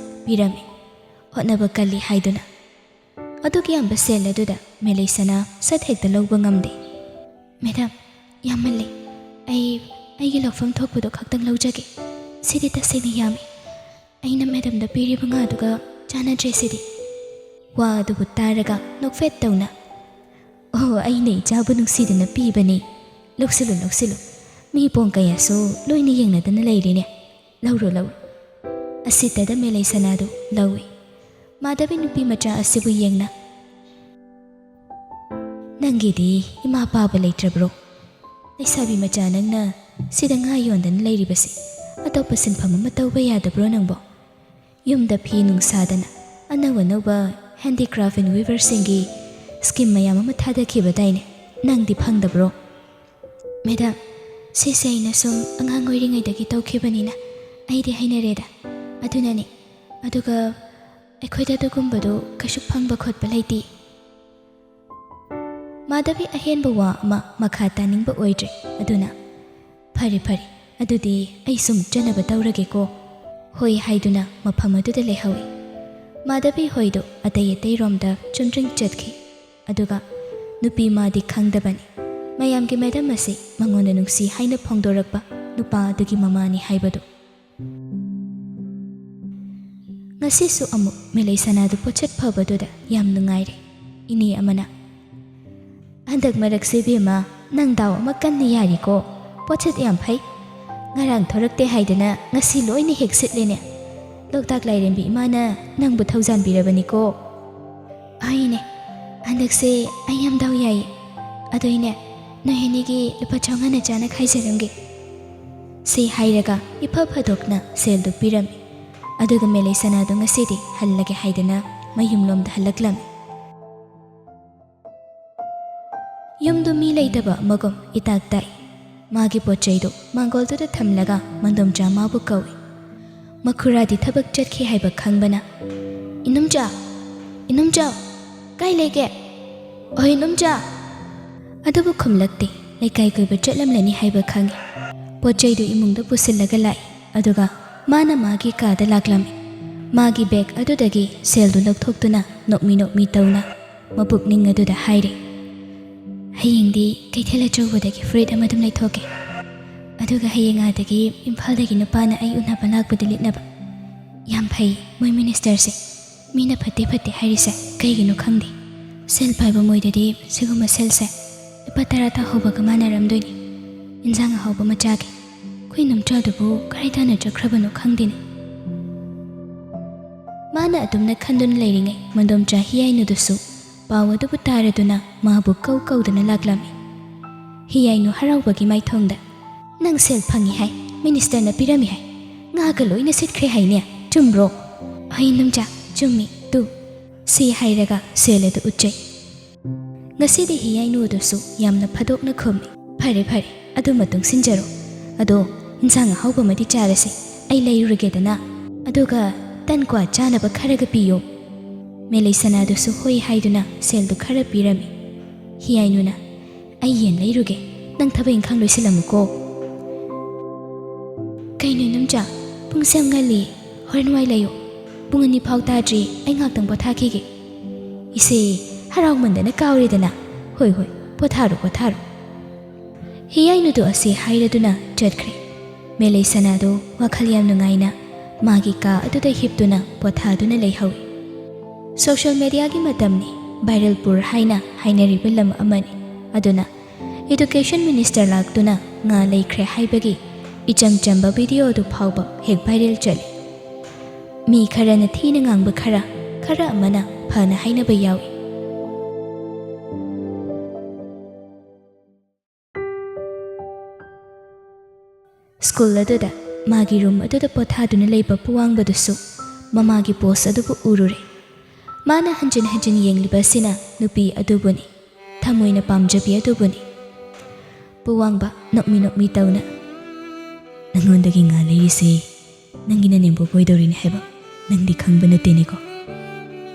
ꯄꯤꯔꯝꯃꯤ, ꯍꯣꯠꯅꯕ ꯀꯜꯂꯤ ꯍꯥꯏꯗꯨꯅ꯫ ꯑꯗꯨꯛ ꯌꯥꯝꯕ ꯁꯦꯜ ꯑꯗꯨꯗ ꯃꯦꯂꯩꯁꯅꯥ ꯁꯠ ꯍꯦꯛꯇ ꯂꯧꯕ ꯉꯝꯗꯦ꯫ "ꯃꯦꯗꯥꯝ, ꯌꯥꯝꯃꯜꯂꯤ꯫ ꯑꯩ ꯑꯩꯒꯤ ꯂꯧꯐꯝ ꯊꯣꯛꯄꯗꯣ ꯈꯛꯇꯪ ꯂꯧꯖꯒꯦ꯫ ꯁꯤꯗꯤ ꯇꯁꯦꯡꯅ ꯌꯥꯝꯃꯤ꯫ ꯑꯩꯅ ꯃꯦꯗꯥꯝꯗ ꯄꯤꯔꯤꯕ ꯉꯥꯗꯨꯒ ꯆꯥꯟꯅꯗ꯭ꯔꯦ ꯁꯤꯗꯤ"꯫ ꯋꯥ ꯑꯗꯨꯕꯨ ꯇꯥꯔꯒ ꯅꯣꯛꯐꯦꯠ ꯇꯧꯅ, "ꯑꯣ, ꯑꯩꯅ ꯏꯆꯥꯕꯨ ꯅꯨꯡꯁꯤꯗꯨꯅ ꯄꯤꯕꯅꯤ꯫ ꯂꯧꯁꯤꯜꯂꯨ, ꯂꯧꯁꯤꯜꯂꯨ꯫ ꯃꯤ ꯄꯣꯡ ꯀꯌꯥꯁꯨ ꯂꯣꯏꯅ ꯌꯦꯡꯅꯗꯅ ꯂꯩꯔꯤꯅꯦ꯫ ꯂꯧꯔꯣ, ꯂꯧꯔꯣ"꯫ ꯑꯁꯤꯇꯗ ꯃꯦꯂꯩꯁꯅꯥꯗꯨ ꯂꯧꯏ꯫ ꯃꯥꯙꯕꯤ ꯅꯨꯄꯤ ꯃꯆꯥ ꯑꯁꯤꯕꯨ ꯌꯦꯡꯅ, "ꯅꯪꯒꯤꯗꯤ ꯏꯃꯥ ꯄꯥꯕ ꯂꯩꯇ꯭ꯔꯕ꯭ꯔꯣ? ꯂꯩꯁꯥꯕꯤ ꯃꯆꯥ ꯅꯪꯅ ꯁꯤꯗ ꯉꯥ ꯌꯣꯟꯗꯅ ꯂꯩꯔꯤꯕꯁꯤ ꯑꯇꯣꯞꯄ ꯁꯤꯟꯐꯝ ꯑꯃ ꯇꯧꯕ ꯌꯥꯗꯕ꯭ꯔꯣ ꯅꯪꯕꯣ? ꯌꯨꯝꯗ ꯐꯤ ꯅꯨꯡ ꯁꯥꯗꯅ ꯑꯅꯧ ꯑꯅꯧꯕ handicraft and weaverꯁꯤꯡꯒꯤ scheme ꯃꯌꯥꯝ ꯑꯃ ꯊꯥꯗꯈꯤꯕꯗꯥꯏꯅꯦ, ꯅꯪꯗꯤ ꯐꯪꯗꯕ꯭ꯔꯣ?" "ꯃꯦꯗꯥꯝ, ꯁꯤꯁꯦ ꯑꯩꯅ ꯁꯨꯝ ꯑꯉꯥꯡ ꯑꯣꯏꯔꯤꯉꯩꯗꯒꯤ ꯇꯧꯈꯤꯕꯅꯤꯅ ꯑꯩꯗꯤ ꯍꯩꯅꯔꯦꯗ꯫ ꯑꯗꯨꯅꯅꯤ꯫ ꯑꯗꯨꯒ ꯑꯩꯈꯣꯏꯗ ꯑꯗꯨꯒꯨꯝꯕꯗꯨ ꯀꯩꯁꯨ ꯐꯪꯕ ꯈꯣꯠꯄ ꯂꯩꯇꯦ"꯫ ꯃꯥꯙꯕꯤ ꯑꯍꯦꯟꯕ ꯋꯥ ꯑꯃ ꯃꯈꯥ ꯇꯥꯅꯤꯡꯕ ꯑꯣꯏꯗ꯭ꯔꯦ꯫ ꯑꯗꯨꯅ, "ꯐꯔꯦ, ꯐꯔꯦ, ꯑꯗꯨꯗꯤ ꯑꯩꯁꯨ ꯑꯃꯨꯛ ꯆꯠꯅꯕ ꯇꯧꯔꯒꯦꯀꯣ"꯫ ꯍꯣꯏ ꯍꯥꯏꯗꯨꯅ ꯃꯐꯝ ꯑꯗꯨꯗ ꯂꯩꯍꯧꯏ꯫ ꯃꯥꯙꯕꯤ ꯍꯣꯏꯗꯨ ꯑꯇꯩ ꯑꯇꯩꯔꯣꯝꯗ ꯆꯨꯝꯗ꯭ꯔꯤꯡ ꯆꯠꯈꯤ꯫ ꯑꯗꯨꯒ ꯅꯨꯄꯤ ꯃꯥꯗꯤ ꯈꯪꯗꯕꯅꯤ, ꯃꯌꯥꯝꯒꯤ ꯃꯦꯗꯥꯝ ꯑꯁꯤ ꯃꯉꯣꯟꯗ ꯅꯨꯡꯁꯤ ꯍꯥꯏꯅ ꯐꯣꯡꯗꯣꯔꯛꯄ ꯅꯨꯄꯥ ꯑꯗꯨꯒꯤ ꯃꯃꯥꯅꯤ ꯍꯥꯏꯕꯗꯨ꯫ ꯉꯁꯤꯁꯨ ꯑꯃꯨꯛ ꯃꯦꯂꯩꯁꯅꯥꯗꯨ ꯄꯣꯠꯁꯛ ꯐꯕꯗꯨꯗ ꯌꯥꯝ ꯅꯨꯡꯉꯥꯏꯔꯦ꯫ ꯏꯅꯦ ꯑꯃꯅ, "ꯍꯟꯗꯛ ꯃꯔꯛꯁꯦ ꯏꯕꯦꯝꯃ, ꯅꯪ ꯗꯥꯎ ꯑꯃ ꯀꯟꯅ ꯌꯥꯔꯤꯀꯣ꯫ ꯄꯣꯠꯁꯛ ꯌꯥꯝ ꯐꯩ꯫ ꯉꯔꯥꯡ ꯊꯣꯔꯛꯇꯦ ꯍꯥꯏꯗꯅ ꯉꯁꯤ ꯂꯣꯏꯅ ꯍꯦꯛ ꯁꯤꯠꯂꯦꯅꯦ꯫ ꯂꯣꯛꯇꯥꯛ ꯂꯥꯏꯔꯦꯝꯕꯤ ꯏꯃꯥꯅ ꯅꯪꯕꯨ ꯊꯧꯖꯥꯟꯕꯤꯔꯕꯅꯤꯀꯣ꯫ ꯍꯣꯏꯅꯦ, ꯍꯟꯗꯛꯁꯦ ꯑꯩ ꯌꯥꯝ ꯗꯥꯎ ꯌꯥꯏꯌꯦ꯫ ꯑꯗꯣ ꯏꯅꯦ, ꯅꯣꯏ ꯑꯅꯤꯒꯤ ꯂꯨꯄꯥ ꯆꯥꯝꯃꯉꯥꯅ ꯆꯥꯅ ꯈꯥꯏꯖꯔꯝꯒꯦ꯫ ꯁꯤ ꯍꯥꯏꯔꯒ ꯏꯐ ꯐꯗꯣꯛꯅ ꯁꯦꯜꯗꯨ ꯄꯤꯔꯝꯃꯤ꯫ ꯑꯗꯨꯒ ꯃꯦꯂꯩ ꯁꯅꯥꯗꯨ ꯉꯁꯤꯗꯤ ꯍꯜꯂꯒꯦ ꯍꯥꯏꯗꯅ ꯃꯌꯨꯝꯂꯣꯝꯗ ꯍꯜꯂꯛꯂꯝꯃꯤ꯫ ꯌꯨꯝꯗꯨ ꯃꯤ ꯂꯩꯇꯕ ꯑꯃꯒꯨꯝ ꯏꯇꯥꯛ ꯇꯥꯏ꯫ ꯃꯥꯒꯤ ꯄꯣꯠ ꯆꯩꯗꯨ ꯃꯥꯡꯒꯣꯜꯗꯨꯗ ꯊꯝꯂꯒ ꯃꯟꯗꯣꯝꯆꯥ ꯃꯥꯕꯨ ꯀꯧꯏ꯫ ꯃꯈꯨꯔꯥꯗꯤ ꯊꯕꯛ ꯆꯠꯈꯤ ꯍꯥꯏꯕ ꯈꯪꯕꯅ, "ꯏꯅꯨꯝꯆꯥ, ꯏꯅꯨꯝꯆꯥ, ꯀꯥꯏ ꯂꯩꯒꯦ? ꯑꯣ ꯏꯅꯨꯝꯆꯥ!" ꯑꯗꯨꯕꯨ ꯈꯨꯝꯂꯛꯇꯦ꯫ ꯂꯩꯀꯥꯏ ꯀꯣꯏꯕ ꯆꯠꯂꯝꯂꯅꯤ ꯍꯥꯏꯕ ꯈꯪꯏ꯫ ꯄꯣꯠ ꯆꯩꯗꯨ ꯏꯃꯨꯡꯗ ꯄꯨꯁꯤꯜꯂꯒ ꯂꯥꯛꯏ꯫ ꯑꯗꯨꯒ ꯃꯥꯅ ꯃꯥꯒꯤ ꯀꯥꯗ ꯂꯥꯛꯂꯝꯃꯤ꯫ ꯃꯥꯒꯤ ꯕꯦꯒ ꯑꯗꯨꯗꯒꯤ ꯁꯦꯜꯗꯨ ꯂꯧꯊꯣꯛꯇꯨꯅ ꯅꯣꯛꯃꯤ ꯅꯣꯛꯃꯤ ꯇꯧꯅ ꯃꯄꯨꯛꯅꯤꯡ ꯑꯗꯨꯗ ꯍꯥꯏꯔꯦ, "ꯍꯌꯦꯡꯗꯤ ꯀꯩꯊꯦꯜ ꯑꯆꯧꯕꯗꯒꯤ ꯐꯨꯔꯤꯠ ꯑꯃꯗꯨꯝ ꯂꯩꯊꯣꯛꯀꯦ꯫ ꯑꯗꯨꯒ ꯍꯌꯦꯡ ꯑꯥꯗꯒꯤ ꯏꯝꯐꯥꯜꯗꯒꯤ ꯅꯨꯄꯥꯅ ꯑꯩ ꯎꯅꯕ ꯂꯥꯛꯄꯗ ꯂꯤꯠꯅꯕ꯫ ꯌꯥꯝ ꯐꯩ ꯃꯣꯏ ꯃꯤꯅꯤꯁꯇꯔꯁꯦ꯫ ꯃꯤꯅ ꯐꯠꯇꯦ ꯐꯠꯇꯦ ꯍꯥꯏꯔꯤꯁꯦ ꯀꯩꯒꯤꯅꯣ ꯈꯪꯗꯦ꯫ ꯁꯦꯜ ꯄꯥꯏꯕ ꯃꯣꯏꯗꯗꯤ ꯁꯤꯒꯨꯝꯕ ꯁꯦꯜꯁꯦ ꯂꯨꯄꯥ ꯇꯔꯥ ꯇꯥꯍꯧꯕꯒ ꯃꯥꯟꯅꯔꯝꯗꯣꯏꯅꯤ꯫ ꯏꯟꯖꯥꯡ ꯑꯍꯥꯎꯕ ꯑꯃ ꯆꯥꯒꯦ꯫ ꯑꯩꯈꯣꯏ ꯏꯅꯨꯝꯆꯥꯗꯨꯕꯨ ꯀꯗꯥꯏ ꯇꯥꯅ ꯆꯠꯈ꯭ꯔꯕꯅꯣ ꯈꯪꯗꯦꯅꯦ꯫" ꯃꯥꯅ ꯑꯗꯨꯝꯅ ꯈꯟꯗꯨꯅ ꯂꯩꯔꯤꯉꯩ ꯃꯟꯗꯣꯝꯆꯥ ꯍꯤꯌꯥꯏꯅꯨꯗꯨꯁꯨ ꯄꯥꯎ ꯑꯗꯨꯕꯨ ꯇꯥꯔꯗꯨꯅ ꯃꯥꯕꯨ ꯀꯧ ꯀꯧꯗꯨꯅ ꯂꯥꯛꯂꯝꯃꯤ꯫ ꯍꯤꯌꯥꯏꯅꯨ ꯍꯔꯥꯎꯕꯒꯤ ꯃꯥꯏꯊꯣꯡꯗ, "ꯅꯪ ꯁꯦꯜ ꯐꯪꯉꯤ ꯍꯥꯏ, ꯃꯤꯅꯤꯁꯇꯔꯅ ꯄꯤꯔꯝꯃꯤ ꯍꯥꯏ, ꯉꯥꯒ ꯂꯣꯏꯅ ꯁꯤꯠꯈ꯭ꯔꯦ ꯍꯥꯏꯅꯦ, ꯆꯨꯝꯕ꯭ꯔꯣ?" "ꯍꯣꯏ ꯏꯅꯨꯝꯆꯥ, ꯆꯨꯝꯃꯤ, ꯇꯨ꯫" ꯁꯤ ꯍꯥꯏꯔꯒ ꯁꯦꯜ ꯑꯗꯨ ꯎꯠꯆꯩ꯫ ꯉꯁꯤꯗꯤ ꯍꯤꯌꯥꯏꯅꯨ ꯑꯗꯨꯁꯨ ꯌꯥꯝꯅ ꯐꯗꯣꯛꯅ ꯈꯨꯝꯃꯤ, "ꯐꯔꯦ ꯐꯔꯦ, ꯑꯗꯨꯃ ꯇꯨꯡꯁꯤꯟꯖꯔꯣ꯫ ꯑꯗꯣ ꯏꯟꯁꯥꯡ ꯑꯍꯥꯎꯕ ꯑꯃꯗꯤ ꯆꯥꯔꯁꯦ, ꯑꯩ ꯂꯩꯔꯨꯔꯒꯦꯗꯅ꯫ ꯑꯗꯨꯒ ꯇꯟ ꯀ꯭ꯋꯥ ꯆꯥꯅꯕ ꯈꯔꯒ ꯄꯤꯌꯣ꯫" ꯃꯦꯂꯩ ꯁꯅꯥꯗꯨꯁꯨ ꯍꯣꯏ ꯍꯥꯏꯗꯨꯅ ꯁꯦꯜꯗꯨ ꯈꯔ ꯄꯤꯔꯝꯃꯤ꯫ ꯍꯤꯌꯥꯏꯅꯨꯅ, "ꯑꯩ ꯌꯦꯟ ꯂꯩꯔꯨꯒꯦ, ꯅꯪ ꯊꯕꯛ ꯏꯪꯈꯥꯡ ꯂꯣꯏꯁꯤꯜꯂꯝꯃꯨꯀꯣ꯫" "ꯀꯩꯅꯣ ꯏꯅꯨꯝꯆꯥ, ꯄꯨꯡꯁꯦ ꯌꯥꯝ ꯉꯜꯂꯤ, ꯍꯣꯔꯦꯟ ꯋꯥꯏ ꯂꯩꯌꯣ꯫ ꯄꯨꯡ ꯑꯅꯤ ꯐꯥꯎ ꯇꯥꯗ꯭ꯔꯤ, ꯑꯩ ꯉꯥꯛꯇꯪ ꯄꯣꯊꯥꯈꯤꯒꯦ꯫" "ꯏꯆꯦ, ꯍꯔꯥꯎꯃꯟꯗꯅ ꯀꯥꯎꯔꯦꯗꯅ꯫ ꯍꯣꯏ ꯍꯣꯏ, ꯄꯣꯊꯥꯔꯣ ꯄꯣꯊꯥꯔꯣ꯫" ꯍꯤꯌꯥꯏꯅꯨꯗꯨ ꯑꯁꯤ ꯍꯥꯏꯔꯗꯨꯅ ꯆꯠꯈ꯭ꯔꯦ꯫ ꯃꯦꯂꯩ ꯁꯅꯥꯗꯨ ꯋꯥꯈꯜ ꯌꯥꯝ ꯅꯨꯡꯉꯥꯏꯅ ꯃꯥꯒꯤ ꯀꯥ ꯑꯗꯨꯗ ꯍꯤꯞꯇꯨꯅ ꯄꯣꯊꯥꯗꯨꯅ ꯂꯩꯍꯧꯏ꯫ ꯁꯣꯁꯤꯌꯦꯜ ꯃꯦꯗꯤꯌꯥꯒꯤ ꯃꯇꯝꯅꯤ, ꯚꯥꯏꯔꯦꯜ ꯄꯨꯔ ꯍꯥꯏꯅ ꯍꯥꯏꯅꯔꯤꯕ ꯂꯝ ꯑꯃꯅꯤ꯫ ꯑꯗꯨꯅ ꯏꯗꯨꯀꯦꯁꯟ ꯃꯤꯅꯤꯁꯇꯔ ꯂꯥꯛꯇꯨꯅ ꯉꯥ ꯂꯩꯈ꯭ꯔꯦ ꯍꯥꯏꯕꯒꯤ ꯏꯆꯝ ꯆꯝꯕ ꯚꯤꯗꯤꯑꯣ ꯑꯗꯨ ꯐꯥꯎꯕ ꯍꯦꯛ ꯚꯥꯏꯔꯦꯜ ꯆꯠꯂꯤ꯫ ꯃꯤ ꯈꯔꯅ ꯊꯤꯅ ꯉꯥꯡꯕ ꯈꯔ, ꯈꯔ ꯑꯃꯅ ꯐꯅ ꯍꯥꯏꯅꯕ ꯌꯥꯎꯏ꯫ ꯁ꯭ꯀꯨꯜ ꯑꯗꯨꯗ ꯃꯥꯒꯤ ꯔꯨꯝ ꯑꯗꯨꯗ ꯄꯣꯊꯥꯗꯨꯅ ꯂꯩꯕ ꯄꯨꯋꯥꯡꯕꯗꯨꯁꯨ ꯃꯃꯥꯒꯤ ꯄꯣꯁ ꯑꯗꯨꯕꯨ ꯎꯔꯨꯔꯦ꯫ ꯃꯥꯅ ꯍꯟꯖꯤꯟ ꯍꯟꯖꯤꯟ ꯌꯦꯡꯂꯤꯕ ꯑꯁꯤꯅ ꯅꯨꯄꯤ ꯑꯗꯨꯕꯨꯅꯤ, ꯊꯃꯣꯏꯅ ꯄꯥꯝꯖꯕꯤ ꯑꯗꯨꯕꯨꯅꯤ꯫ ꯄꯨꯋꯥꯡꯕ ꯅꯣꯛꯃꯤ ꯅꯣꯛꯃꯤ ꯇꯧꯅ, "ꯅꯉꯣꯟꯗꯒꯤ ꯉꯥ ꯂꯩꯔꯤꯁꯦ ꯅꯪꯒꯤ ꯅꯅꯦꯝꯕꯣꯛ ꯑꯣꯏꯗꯧꯔꯤꯅꯦ ꯍꯥꯏꯕ ꯅꯪꯗꯤ ꯈꯪꯕ ꯅꯠꯇꯦꯅꯦꯀꯣ꯫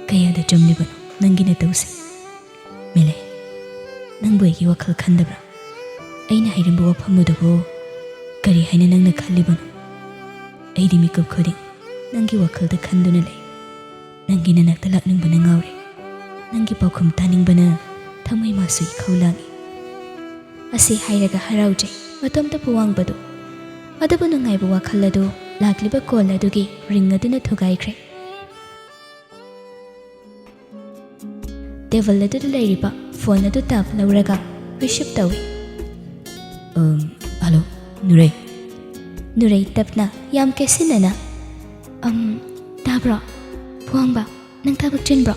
ꯀꯌꯥꯗ ꯆꯨꯝꯂꯤꯕꯅꯣ ꯅꯪꯒꯤ ꯅꯇꯧꯁꯦ꯫ ꯃꯤꯂꯩ, ꯅꯪꯕꯨ ꯑꯩꯒꯤ ꯋꯥꯈꯜ ꯈꯟꯗꯕ꯭ꯔꯥ? ꯑꯩꯅ ꯍꯥꯏꯔꯝꯕ ꯋꯥꯐꯝ ꯑꯗꯨꯕꯨ ꯀꯔꯤ ꯍꯥꯏꯅ ꯅꯪꯅ ꯈꯜꯂꯤꯕꯅꯣ? ꯑꯩꯗꯤ ꯃꯤꯀꯨꯞ ꯈꯨꯗꯤꯡ ꯅꯪꯒꯤ ꯋꯥꯈꯜꯗ ꯈꯟꯗꯨꯅ ꯂꯩ꯫ ꯅꯪꯒꯤ ꯅꯅꯥꯛꯇ ꯂꯥꯛꯅꯤꯡꯕꯅ ꯉꯥꯎꯔꯦ꯫ ꯅꯪꯒꯤ ꯄꯥꯎꯈꯨꯝ ꯇꯥꯅꯤꯡꯕꯅ ꯊꯃꯣꯏ ꯃꯥꯁꯨ ꯏꯈꯧ ꯂꯥꯡꯏ꯫" ꯑꯁꯤ ꯍꯥꯏꯔꯒ ꯍꯔꯥꯎꯖꯩ ꯃꯇꯣꯝꯇ ꯄꯨꯋꯥꯡꯕꯗꯨ꯫ ꯑꯗꯨꯕꯨ ꯅꯨꯡꯉꯥꯏꯕ ꯋꯥꯈꯜ ꯑꯗꯨ ꯂꯥꯛꯂꯤꯕ ꯀꯣꯜ ꯑꯗꯨꯒꯤ ꯔꯤꯡ ꯑꯗꯨꯅ ꯊꯨꯒꯥꯏꯈ꯭ꯔꯦ꯫ ꯇꯦꯕꯜ ꯑꯗꯨꯗ ꯂꯩꯔꯤꯕ ꯐꯣꯟ ꯑꯗꯨ ꯇꯞ ꯂꯧꯔꯒ ꯔꯤꯁꯤꯞ ꯇꯧꯏ꯫ "ꯑꯝ, ꯍꯜꯂꯣ, ꯅꯨꯔꯩ꯫" ꯅꯨꯔꯩ ꯇꯞꯅ, ꯌꯥꯝ ꯀꯦꯁꯤꯟꯅꯅ, "ꯑꯝ, ꯇꯥꯕ꯭ꯔꯣ? ꯄꯨꯋꯥꯡꯕ, ꯅꯪ ꯊꯕꯛ ꯆꯤꯟꯕ꯭ꯔꯣ?"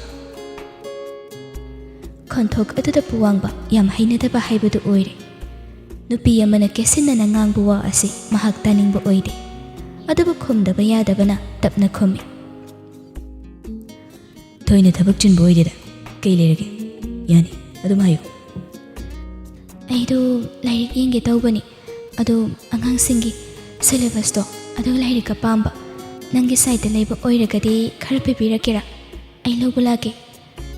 ꯈꯣꯟꯊꯣꯛ ꯑꯗꯨꯗ ꯄꯨꯋꯥꯡꯕ ꯌꯥꯝ ꯍꯩꯅꯗꯕ ꯍꯥꯏꯕꯗꯨ ꯑꯣꯏꯔꯦ꯫ ꯅꯨꯄꯤ ꯑꯃꯅ ꯀꯦꯁꯤꯟꯅꯅ ꯉꯥꯡꯕ ꯋꯥ ꯑꯁꯤ ꯃꯍꯥꯛ ꯇꯥꯅꯤꯡꯕ ꯑꯣꯏꯗꯦ꯫ ꯑꯗꯨꯕꯨ ꯈꯨꯝꯗꯕ ꯌꯥꯗꯕꯅ ꯇꯞꯅ ꯈꯨꯝꯃꯤ꯫ "ꯊꯣꯏꯅ ꯊꯕꯛ ꯆꯤꯟꯕ ꯑꯣꯏꯗꯦꯗ꯫ ꯀꯩ ꯂꯩꯔꯒꯦ? ꯌꯥꯅꯤ, ꯑꯗꯨꯝ ꯍꯥꯏꯌꯨ꯫" "ꯑꯩꯗꯣ ꯂꯥꯏꯔꯤꯛ ꯌꯦꯡꯒꯦ ꯇꯧꯕꯅꯤ꯫ ꯑꯗꯣ ꯑꯉꯥꯡꯁꯤꯡꯒꯤ ꯁꯤꯂꯦꯕꯁꯇꯣ ꯑꯗꯨꯒ ꯂꯥꯏꯔꯤꯛꯀ ꯄꯥꯝꯕ꯫ ꯅꯪꯒꯤ ꯁꯥꯏꯠꯇ ꯂꯩꯕ ꯑꯣꯏꯔꯒꯗꯤ ꯈꯔ ꯄꯤꯕꯤꯔꯛꯀꯦꯔꯥ? ꯑꯩ ꯂꯧꯕ ꯂꯥꯛꯀꯦ꯫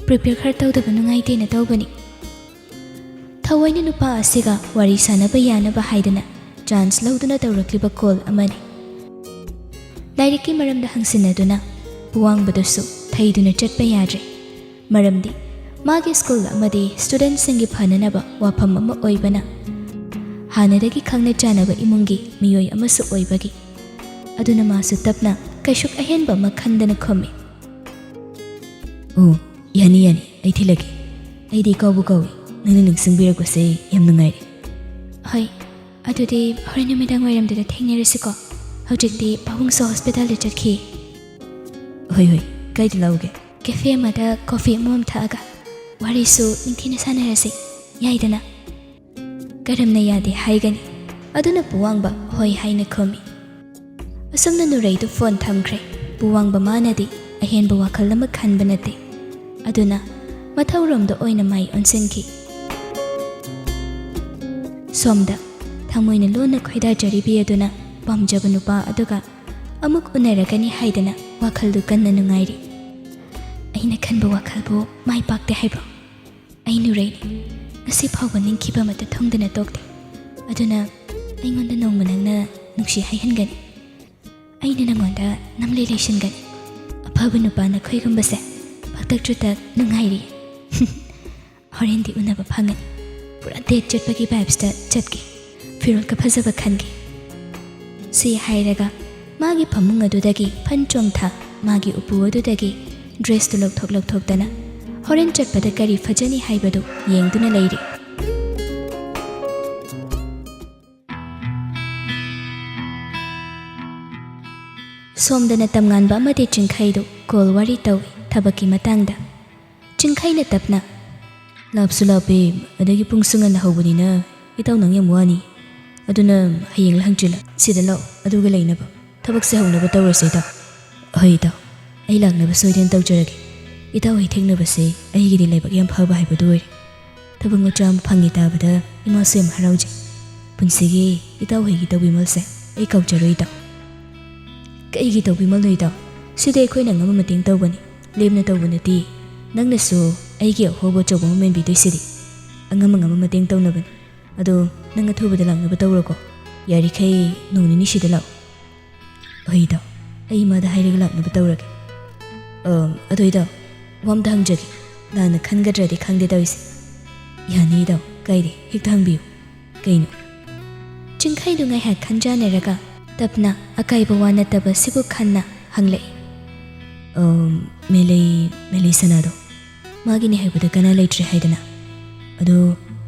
ꯄ꯭ꯔꯤꯄꯦꯌꯔ ꯈꯔ ꯇꯧꯗꯕ ꯅꯨꯡꯉꯥꯏꯇꯦꯅ ꯇꯧꯕꯅꯤ꯫" ꯊꯑꯣꯏꯅ ꯅꯨꯄꯥ ꯑꯁꯤꯒ ꯋꯥꯔꯤ ꯁꯥꯟꯅꯕ ꯌꯥꯅꯕ ꯍꯥꯏꯗꯅ ꯆꯥꯟꯁ ꯂꯧꯗꯨꯅ ꯇꯧꯔꯛꯂꯤꯕ ꯀꯣꯜ ꯑꯃꯅꯤ꯫ ꯂꯥꯏꯔꯤꯛꯀꯤ ꯃꯔꯝꯗ ꯍꯪꯁꯤꯟꯅꯗꯨꯅ ꯄꯨꯋꯥꯡꯕꯗꯨꯁꯨ ꯊꯩꯗꯨꯅ ꯆꯠꯄ ꯌꯥꯗ꯭ꯔꯦ꯫ ꯃꯔꯝꯗꯤ ꯃꯥꯒꯤ ꯁ꯭ꯀꯨꯜ ꯑꯃꯗꯤ ꯁ꯭ꯇꯨꯗꯦꯟꯠꯁꯤꯡꯒꯤ ꯐꯅꯅꯕ ꯋꯥꯐꯝ ꯑꯃ ꯑꯣꯏꯕꯅ, ꯍꯥꯟꯅꯗꯒꯤ ꯈꯪꯅ ꯆꯥꯟꯅꯕ ꯏꯃꯨꯡꯒꯤ ꯃꯤꯑꯣꯏ ꯑꯃꯁꯨ ꯑꯣꯏꯕꯒꯤ꯫ ꯑꯗꯨꯅ ꯃꯥꯁꯨ ꯇꯞꯅ ꯀꯩꯁꯨ ꯑꯍꯦꯟꯕ ꯑꯃ ꯈꯟꯗꯅ ꯈꯨꯝꯃꯤ꯫ "ꯑꯣ, ꯌꯥꯅꯤ, ꯌꯥꯅꯤ, ꯑꯩ ꯊꯤꯜꯂꯛꯀꯦ꯫ ꯑꯩꯗꯤ ꯀꯥꯎꯕꯨ ꯀꯥꯎꯏ, ꯅꯪꯅ ꯅꯤꯡꯁꯤꯡꯕꯤꯔꯛꯄꯁꯦ ꯌꯥꯝ ꯅꯨꯡꯉꯥꯏꯔꯦ꯫" "ꯍꯣꯏ, ꯑꯗꯨꯗꯤ ꯍꯣꯔꯦꯟ ꯅꯨꯃꯤꯗꯥꯡ ꯋꯥꯏꯔꯝꯗꯨꯗ ꯊꯦꯡꯅꯔꯁꯤꯀꯣ꯫ ꯍꯧꯖꯤꯛꯇꯤ ꯄꯥꯕꯨꯡꯁꯨ ꯍꯣꯁꯄꯤꯇꯥꯜꯗ ꯆꯠꯈꯤ꯫" "ꯍꯣꯏ, ꯍꯣꯏ, ꯀꯥꯏꯗ ꯂꯧꯒꯦ?" "ꯀꯦꯐꯦ ꯑꯃꯗ ꯀꯣꯐꯤ ꯑꯃꯃꯝ ꯊꯛꯑꯒ ꯋꯥꯔꯤꯁꯨ ꯅꯤꯡꯊꯤꯅ ꯁꯥꯟꯅꯔꯁꯤ, ꯌꯥꯏꯗꯅ?" ꯀꯔꯝꯅ ꯌꯥꯗꯦ ꯍꯥꯏꯒꯅꯤ? ꯑꯗꯨꯅ ꯄꯨꯋꯥꯡꯕ ꯍꯣꯏ ꯍꯥꯏꯅ ꯈꯨꯝꯃꯤ꯫ ꯑꯁꯨꯝꯅ ꯅꯨꯔꯩꯗꯨ ꯐꯣꯟ ꯊꯝꯈ꯭ꯔꯦ꯫ ꯄꯨꯋꯥꯡꯕ ꯃꯥꯅꯗꯤ ꯑꯍꯦꯟꯕ ꯋꯥꯈꯜ ꯑꯃ ꯈꯟꯕ ꯅꯠꯇꯦ꯫ ꯑꯗꯨꯅ ꯃꯊꯧꯔꯣꯝꯗ ꯑꯣꯏꯅ ꯃꯥꯏ ꯑꯣꯟꯁꯤꯟꯈꯤ꯫ ꯁꯣꯝꯗ ꯊꯃꯣꯏꯅ ꯂꯣꯟꯅ ꯈꯣꯏꯗꯥꯖꯔꯤꯕꯤ ꯑꯗꯨꯅ ꯄꯥꯝꯖꯕ ꯅꯨꯄꯥ ꯑꯗꯨꯒ ꯑꯃꯨꯛ ꯎꯅꯔꯒꯅꯤ ꯍꯥꯏꯗꯅ ꯋꯥꯈꯜꯗꯨ ꯀꯟꯅ ꯅꯨꯡꯉꯥꯏꯔꯤ꯫ "ꯑꯩꯅ ꯈꯟꯕ ꯋꯥꯈꯜꯕꯨ ꯃꯥꯏ ꯄꯥꯛꯇꯦ ꯍꯥꯏꯕ꯭ꯔꯣ? ꯑꯩ ꯅꯨꯔꯩꯅꯤ꯫ ꯉꯁꯤ ꯐꯥꯎꯕ ꯅꯤꯡꯈꯤꯕ ꯑꯃꯠꯇ ꯊꯨꯡꯗꯅ ꯇꯣꯛꯇꯦ꯫ ꯑꯗꯨꯅ ꯑꯩꯉꯣꯟꯗ ꯅꯣꯡꯃ ꯅꯪꯅ ꯅꯨꯡꯁꯤ ꯍꯥꯏꯍꯟꯒꯅꯤ꯫ ꯑꯩꯅ ꯅꯉꯣꯟꯗ ꯅꯝꯂꯩ ꯂꯩꯁꯤꯟꯒꯅꯤ꯫ ꯑꯐꯕ ꯅꯨꯄꯥ ꯅꯈꯣꯏꯒꯨꯝꯕꯁꯦ ꯄꯥꯛꯇꯛ ꯆꯨꯇꯛ ꯅꯨꯡꯉꯥꯏꯔꯤ꯫ ꯍꯣꯔꯦꯟꯗꯤ ꯎꯅꯕ ꯐꯪꯒꯅꯤ꯫ ꯄꯨꯔꯥ ꯗꯦꯠ ꯆꯠꯄꯒꯤ ꯚꯥꯏꯞꯁꯇ ꯆꯠꯀꯦ꯫ ꯐꯤꯔꯣꯜꯒ ꯐꯖꯕ ꯈꯟꯒꯦ꯫" ꯁꯤ ꯍꯥꯏꯔꯒ ꯃꯥꯒꯤ ꯐꯃꯨꯡ ꯑꯗꯨꯗꯒꯤ ꯐꯟ ꯆꯣꯡꯊ ꯃꯥꯒꯤ ꯎꯄꯨ ꯑꯗꯨꯗꯒꯤ ꯗ꯭ꯔꯦꯁꯇꯨ ꯂꯧꯊꯣꯛ ꯂꯧꯊꯣꯛꯇꯅ ꯍꯣꯔꯦꯟ ꯆꯠꯄꯗ ꯀꯔꯤ ꯐꯖꯅꯤ ꯍꯥꯏꯕꯗꯨ ꯌꯦꯡꯗꯨꯅ ꯂꯩꯔꯤ꯫ ꯁꯣꯝꯗꯅ ꯇꯝꯉꯥꯟꯕ ꯑꯃꯗꯤ ꯆꯤꯡꯈꯩꯗꯨ ꯀꯣꯜ ꯋꯥꯔꯤ ꯇꯧꯏ ꯊꯕꯛꯀꯤ ꯃꯇꯥꯡꯗ꯫ ꯆꯤꯡꯈꯩꯅ ꯇꯞꯅ, "ꯂꯥꯞꯁꯨ ꯂꯥꯞꯄꯦ, ꯑꯗꯒꯤ ꯄꯨꯡꯁꯨ ꯉꯟꯅ ꯍꯧꯕꯅꯤꯅ ꯏꯇꯥꯎ ꯅꯪ ꯌꯥꯝ ꯋꯥꯅꯤ꯫ ꯑꯗꯨꯅ ꯍꯌꯦꯡꯂ ꯍꯪꯆꯤꯠꯂ ꯁꯤꯗ ꯂꯥꯛꯑꯣ, ꯑꯗꯨꯒ ꯂꯩꯅꯕ꯫ ꯊꯕꯛꯁꯦ ꯍꯧꯅꯕ ꯇꯧꯔꯁꯦ ꯏꯇꯥꯎ꯫" "ꯍꯣꯏ ꯏꯇꯥꯎ, ꯑꯩ ꯂꯥꯛꯅꯕ ꯁꯣꯏꯗꯅ ꯇꯧꯖꯔꯒꯦ꯫ ꯏꯇꯥꯎ ꯍꯣꯏ ꯊꯦꯡꯅꯕꯁꯦ ꯑꯩꯒꯤꯗꯤ ꯂꯥꯏꯕꯛ ꯌꯥꯝ ꯐꯕ ꯍꯥꯏꯕꯗꯨ ꯑꯣꯏꯔꯦ꯫ ꯊꯕꯛ ꯃꯆꯥ ꯑꯃ ꯐꯪꯉꯦ ꯇꯥꯕꯗ ꯏꯃꯥꯁꯨ ꯌꯥꯝ ꯍꯔꯥꯎꯖꯩ꯫ ꯄꯨꯟꯁꯤꯒꯤ ꯏꯇꯥꯎ ꯍꯣꯏꯒꯤ ꯇꯧꯕꯤꯃꯜꯁꯦ ꯑꯩ ꯀꯥꯎꯖꯔꯣꯏ ꯏꯇꯥꯎ꯫" "ꯀꯩꯒꯤ ꯇꯧꯕꯤꯃꯜꯅꯣ ꯏꯇꯥꯎ? ꯁꯤꯗꯤ ꯑꯩꯈꯣꯏꯅ ꯑꯉꯝꯕ ꯃꯇꯦꯡ ꯇꯧꯕꯅꯤ, ꯂꯦꯝꯅ ꯇꯧꯕ ꯅꯠꯇꯦ꯫ ꯅꯪꯅꯁꯨ ꯑꯩꯒꯤ ꯑꯍꯣꯕ ꯑꯆꯧꯕ ꯑꯃ ꯃꯦꯟꯕꯤꯗꯣꯏꯁꯤꯗꯤ꯫ ꯑꯉꯝ ꯑꯉꯝꯕ ꯃꯇꯦꯡ ꯇꯧꯅꯕꯅꯤ꯫ ꯑꯗꯣ ꯅꯪ ꯑꯊꯨꯕꯗ ꯂꯥꯛꯅꯕ ꯇꯧꯔꯣꯀꯣ꯫ ꯌꯥꯔꯤꯈꯩ ꯅꯣꯡ ꯅꯤꯅꯤ ꯁꯤꯗ ꯂꯥꯛꯑꯣ꯫" "ꯍꯣꯏ ꯏꯇꯥꯎ, ꯑꯩ ꯏꯃꯥꯗ ꯍꯥꯏꯔꯒ ꯂꯥꯛꯅꯕ ꯇꯧꯔꯒꯦ꯫ ꯑꯝ, ꯑꯗꯣ ꯏꯇꯥꯎ, ꯋꯥ ꯑꯝꯇ ꯍꯪꯖꯒꯦ꯫ ꯂꯥꯟꯅ ꯈꯟꯒꯗ꯭ꯔꯗꯤ ꯈꯪꯗꯦ ꯇꯧꯔꯤꯁꯦ꯫" "ꯌꯥꯅꯤ ꯏꯇꯥꯎ, ꯀꯥꯏꯗꯦ, ꯍꯦꯛꯇ ꯍꯪꯕꯤꯌꯨ꯫ ꯀꯩꯅꯣ?" ꯆꯤꯡꯈꯩꯗꯨ ꯉꯥꯏꯍꯥꯛ ꯈꯟꯖꯥꯟꯅꯔꯒ ꯇꯞꯅ ꯑꯀꯥꯏꯕ ꯋꯥ ꯅꯠꯇꯕ ꯁꯤꯕꯨ ꯈꯟꯅ ꯍꯪꯂꯛꯏ꯫ "ꯑꯝ, ꯃꯦꯂꯩ, ꯃꯦꯂꯩ ꯁꯅꯥꯗꯣ ꯃꯥꯒꯤꯅꯤ ꯍꯥꯏꯕꯗ ꯀꯅꯥ ꯂꯩꯇ꯭ꯔꯦ ꯍꯥꯏꯗꯅ꯫ ꯑꯗꯣ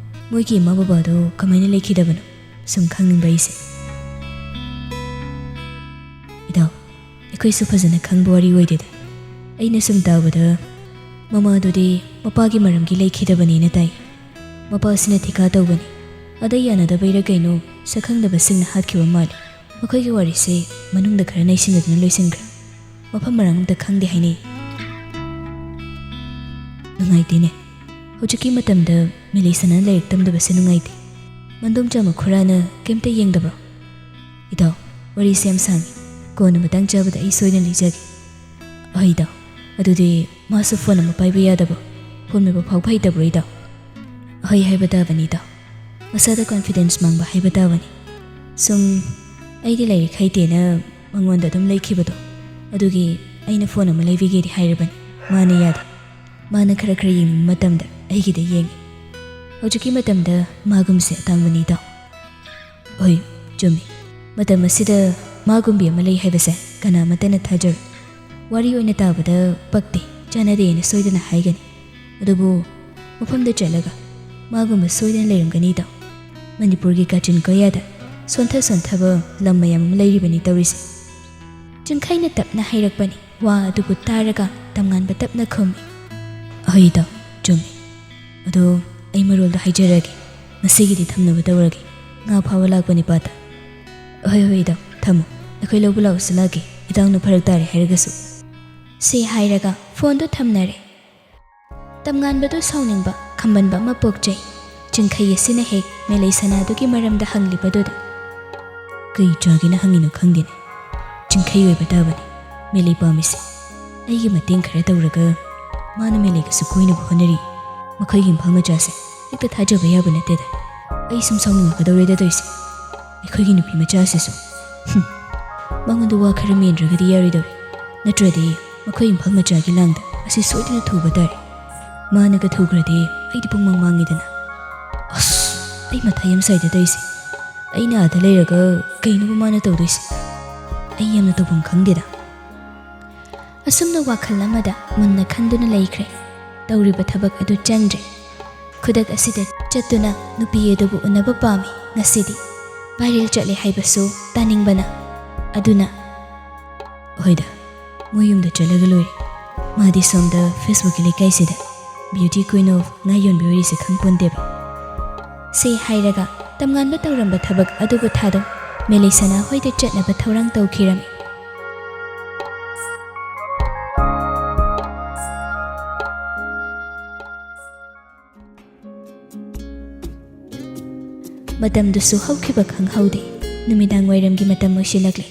ꯃꯣꯏꯒꯤ ꯏꯃꯥ ꯕꯕꯥꯗꯣ ꯀꯃꯥꯏꯅ ꯂꯩꯈꯤꯗꯕꯅꯣ? ꯁꯨꯝ ꯈꯪꯅꯤꯡꯕ ꯑꯩꯁꯦ꯫" "ꯏꯇꯥꯎ, ꯑꯩ ꯑꯩꯈꯣꯏꯁꯨ ꯐꯖꯅ ꯈꯪꯕ ꯋꯥꯔꯤ ꯑꯣꯏꯗꯦꯗ꯫ ꯑꯩꯅ ꯁꯨꯝ ꯇꯥꯕꯗ ꯃꯃꯥꯗꯨꯗꯤ ꯃꯄꯥꯒꯤ ꯃꯔꯝꯒꯤ ꯂꯩꯈꯤꯗꯕꯅꯦꯅ ꯇꯥꯏ꯫ ꯃꯄꯥꯁꯤꯅ ꯊꯤꯀꯥ ꯇꯧꯕꯅꯤ꯫ ꯑꯗ ꯌꯥꯅꯗꯕꯩꯔ ꯀꯩꯅꯣ ꯁꯛꯈꯪꯗꯕꯁꯤꯡꯅ ꯍꯥꯠꯈꯤꯕ ꯃꯥꯜꯂꯦ꯫ ꯃꯈꯣꯏꯒꯤ ꯋꯥꯔꯤꯁꯦ ꯃꯅꯨꯡꯗ ꯈꯔ ꯅꯩꯁꯤꯟꯅꯗꯨꯅ ꯂꯣꯏꯁꯤꯟꯈ꯭ꯔꯦ꯫ ꯃꯐꯝ ꯃꯔꯥꯡ ꯑꯝꯇ ꯈꯪꯗꯦ ꯍꯥꯏꯅꯩ꯫ ꯅꯨꯡꯉꯥꯏꯇꯦꯅꯦ꯫ ꯍꯧꯖꯤꯛꯀꯤ ꯃꯇꯝꯗ ꯃꯤꯂꯩꯁꯅꯥ ꯂꯥꯏꯔꯤꯛ ꯇꯝꯗꯕꯁꯦ ꯅꯨꯡꯉꯥꯏꯇꯦ꯫ ꯃꯟꯗꯣꯝꯆꯥ ꯃꯈꯨꯔꯥꯅ ꯀꯩꯝꯇ ꯌꯦꯡꯗꯕ꯭ꯔꯣ? ꯏꯇꯥꯎ, ꯋꯥꯔꯤꯁꯦ ꯌꯥꯝ ꯁꯥꯡꯉꯤ꯫ ꯀꯣꯟꯅ ꯃꯇꯥꯡ ꯆꯥꯕꯗ ꯑꯩ ꯁꯣꯏꯗꯅ ꯂꯤꯖꯒꯦ꯫ ꯑꯍꯣꯏ ꯏꯇꯥꯎ, ꯑꯗꯨꯗꯤ ꯃꯥꯁꯨ ꯐꯣꯟ ꯑꯃ ꯄꯥꯏꯕ ꯌꯥꯗꯕ꯭ꯔꯣ? ꯐꯣꯟ ꯃꯦꯠꯄ ꯐꯥꯎꯕ ꯍꯩꯇꯕ꯭ꯔꯣ ꯏꯇꯥꯎ? ꯑꯍꯣꯏ ꯍꯥꯏꯕ ꯇꯥꯕꯅꯤ ꯏꯇꯥꯎ꯫ ꯃꯁꯥꯗ ꯀꯣꯟꯐꯤꯗꯦꯟꯁ ꯃꯥꯡꯕ ꯍꯥꯏꯕ ꯇꯥꯕꯅꯤ꯫ ꯁꯨꯝ ꯑꯩꯗꯤ ꯂꯥꯏꯔꯤꯛ ꯍꯩꯇꯦꯅ ꯃꯉꯣꯟꯗ ꯑꯗꯨꯝ ꯂꯩꯈꯤꯕꯗꯣ, ꯑꯗꯨꯒꯤ ꯑꯩꯅ ꯐꯣꯟ ꯑꯃ ꯂꯩꯕꯤꯒꯦꯗꯤ ꯍꯥꯏꯔꯕꯅꯤ꯫ ꯃꯥꯅ ꯌꯥꯗꯦ꯫ ꯃꯥꯅ ꯈꯔ ꯈꯔ ꯌꯦꯡꯅꯤꯡꯕ ꯃꯇꯝꯗ ꯑꯩꯒꯤꯗ ꯌꯦꯡꯉꯤ꯫ ꯍꯧꯖꯤꯛꯀꯤ ꯃꯇꯝꯗ ꯃꯥꯒꯨꯝꯁꯦ ꯑꯇꯥꯡꯕꯅꯤ ꯏꯇꯥꯎ꯫ ꯍꯣꯏ, ꯆꯨꯝꯃꯤ꯫ ꯃꯇꯝ ꯑꯁꯤꯗ ꯃꯥꯒꯨꯝꯕꯤ ꯑꯃ ꯂꯩ ꯍꯥꯏꯕꯁꯦ ꯀꯅꯥ ꯑꯃꯠꯇꯅ ꯊꯥꯖꯔꯣꯏ꯫ ꯋꯥꯔꯤ ꯑꯣꯏꯅ ꯇꯥꯕꯗ ꯄꯛꯇꯦ, ꯆꯥꯟꯅꯗꯦꯅ ꯁꯣꯏꯗꯅ ꯍꯥꯏꯒꯅꯤ꯫ ꯑꯗꯨꯕꯨ ꯃꯐꯝꯗ ꯆꯠꯂꯒ ꯃꯥꯒꯨꯝꯕ ꯁꯣꯏꯗꯅ ꯂꯩꯔꯝꯒꯅꯤꯗꯣ꯫ ꯃꯅꯤꯄꯨꯔꯒꯤ ꯀꯥꯆꯤꯟ ꯀꯣꯌꯥꯗ ꯁꯣꯟꯊ ꯁꯣꯟꯊꯕ ꯂꯝ ꯃꯌꯥꯝ ꯑꯃ ꯂꯩꯔꯤꯕꯅꯤ ꯇꯧꯔꯤꯁꯦ꯫ ꯆꯤꯡꯈꯩꯅ ꯇꯞꯅ ꯍꯥꯏꯔꯛꯄꯅꯤ꯫ ꯋꯥ ꯑꯗꯨꯕꯨ ꯇꯥꯔꯒ ꯇꯝꯉꯥꯟꯕ ꯇꯞꯅ ꯈꯨꯝꯃꯤ, "ꯑꯍꯣꯏ ꯏꯇꯥꯎ, ꯆꯨꯝꯃꯤ꯫ ꯑꯗꯣ ꯑꯩ ꯃꯔꯣꯜꯗꯣ ꯍꯥꯏꯖꯔꯒꯦ꯫ ꯉꯁꯤꯒꯤꯗꯤ ꯊꯝꯅꯕ ꯇꯧꯔꯒꯦ꯫ ꯉꯥ ꯐꯥꯕ ꯂꯥꯛꯄꯅꯤ ꯄꯥꯠꯇ꯫ ꯑꯍꯣꯏ ꯍꯣꯏ ꯏꯇꯥꯎ, ꯊꯝꯃꯣ꯫ ꯑꯩꯈꯣꯏ ꯂꯧꯕ ꯂꯥꯛꯎꯁꯨ ꯂꯥꯛꯀꯦ꯫ ꯏꯇꯥꯎꯅ ꯐꯔꯛ ꯇꯥꯔꯦ ꯍꯥꯏꯔꯒꯁꯨ"꯫ ꯁꯤ ꯍꯥꯏꯔꯒ ꯐꯣꯟꯗꯨ ꯊꯝꯅꯔꯦ꯫ ꯇꯝꯉꯥꯟꯕꯗꯨ ꯁꯥꯎꯅꯤꯡꯕ, ꯈꯝꯕꯟꯕ ꯑꯃ ꯄꯣꯛꯆꯩ꯫ ꯆꯤꯡꯈꯩ ꯑꯁꯤꯅ ꯍꯦꯛ ꯃꯦꯂꯩ ꯁꯅꯥꯗꯨꯒꯤ ꯃꯔꯝꯗ ꯍꯪꯂꯤꯕꯗꯨꯗ꯫ "ꯀꯩ ꯆꯥꯒꯦꯅ ꯍꯪꯉꯤꯅꯣ ꯈꯪꯗꯦꯅꯦ꯫ ꯆꯤꯡꯈꯩ ꯑꯣꯏꯕ ꯇꯥꯕꯅꯤ ꯃꯦꯂꯩ ꯄꯥꯝꯃꯤꯁꯦ꯫ ꯑꯩꯒꯤ ꯃꯇꯦꯡ ꯈꯔ ꯇꯧꯔꯒ ꯃꯥꯅ ꯃꯦꯂꯩꯒꯁꯨ ꯀꯣꯏꯅꯕ ꯍꯣꯠꯅꯔꯤ꯫ ꯃꯈꯣꯏꯒꯤ ꯏꯝꯐꯥꯜ ꯃꯆꯥꯁꯦ ꯍꯦꯛꯇ ꯊꯥꯖꯕ ꯌꯥꯕ ꯅꯠꯇꯦꯗ꯫ ꯑꯩ ꯁꯨꯝ ꯁꯥꯎꯅꯤꯡꯉꯛꯀꯗꯧꯔꯦꯗ ꯇꯧꯔꯤꯁꯦ꯫ ꯑꯩꯈꯣꯏꯒꯤ ꯅꯨꯄꯤ ꯃꯆꯥꯁꯤꯁꯨ꯫ ꯍꯨꯝ꯫ ꯃꯉꯣꯟꯗ ꯋꯥ ꯈꯔ ꯃꯦꯟꯗ꯭ꯔꯒꯗꯤ ꯌꯥꯔꯣꯏꯗꯧꯔꯤ꯫ ꯅꯠꯇ꯭ꯔꯗꯤ ꯃꯈꯣꯏ ꯏꯝꯐꯥꯜ ꯃꯆꯥꯒꯤ ꯂꯥꯡꯗ ꯑꯁꯤ ꯁꯣꯏꯗꯅ ꯊꯨꯕ ꯇꯥꯔꯦ꯫ ꯃꯥꯅꯒ ꯊꯨꯈ꯭ꯔꯗꯤ ꯑꯩꯗꯤ ꯄꯨꯡꯃꯥꯡ ꯃꯥꯡꯉꯤꯗꯅ꯫ ꯑꯁ, ꯑꯩ ꯃꯊꯥ ꯌꯥꯝ ꯁꯥꯏꯗ ꯇꯧꯔꯤꯁꯦ꯫ ꯑꯩꯅ ꯑꯥꯗ ꯂꯩꯔꯒ ꯀꯩꯅꯣꯕ ꯃꯥꯅ ꯇꯧꯗꯣꯏꯁꯦ? ꯑꯩ ꯌꯥꯝꯅ ꯇꯧꯐꯝ ꯈꯪꯗꯦꯗ꯫ ꯑꯁꯨꯝꯅ ꯋꯥꯈꯜ ꯑꯃꯗ ꯃꯨꯟꯅ ꯈꯟꯗꯨꯅ ꯂꯩꯈ꯭ꯔꯦ꯫ ꯇꯧꯔꯤꯕ ꯊꯕꯛ ꯑꯗꯨ ꯆꯪꯗ꯭ꯔꯦ꯫ ꯈꯨꯗꯛ ꯑꯁꯤꯗ ꯆꯠꯇꯨꯅ ꯅꯨꯄꯤ ꯑꯗꯨꯕꯨ ꯎꯅꯕ ꯄꯥꯝꯃꯤ ꯉꯁꯤꯗꯤ꯫ ꯚꯥꯏꯔꯦꯜ ꯆꯠꯂꯦ ꯍꯥꯏꯕꯁꯨ ꯇꯥꯅꯤꯡꯕꯅ꯫ ꯑꯗꯨꯅ꯫ ꯍꯣꯏꯗ, ꯃꯣꯏ ꯌꯨꯝꯗ ꯆꯠꯂꯒ ꯂꯣꯏꯔꯦ꯫ ꯃꯥꯗꯤ ꯁꯣꯝꯗ Facebookꯀꯤ ꯂꯩꯀꯥꯏꯁꯤꯗ Beauty Queen of ꯉꯥ ꯌꯣꯟꯕꯤ ꯑꯣꯏꯔꯤꯁꯦ ꯈꯪꯄꯣꯟꯗꯦꯕ꯫ ꯁꯤ ꯍꯥꯏꯔꯒ ꯇꯝꯉꯥꯟꯕ ꯇꯧꯔꯝꯕ ꯊꯕꯛ ꯑꯗꯨꯕꯨ ꯊꯥꯗꯣꯛ ꯃꯦꯂꯩꯁꯅꯥ ꯍꯣꯏꯗ ꯆꯠꯅꯕ ꯊꯧꯔꯥꯡ ꯇꯧꯈꯤꯔꯝꯃꯤ꯫ ꯃꯇꯝꯗꯨꯁꯨ ꯍꯧꯈꯤꯕ ꯈꯪꯍꯧꯗꯦ꯫ ꯅꯨꯃꯤꯗꯥꯡ ꯋꯥꯏꯔꯝꯒꯤ ꯃꯇꯝ ꯑꯣꯏꯁꯤꯜꯂꯛꯂꯦ꯫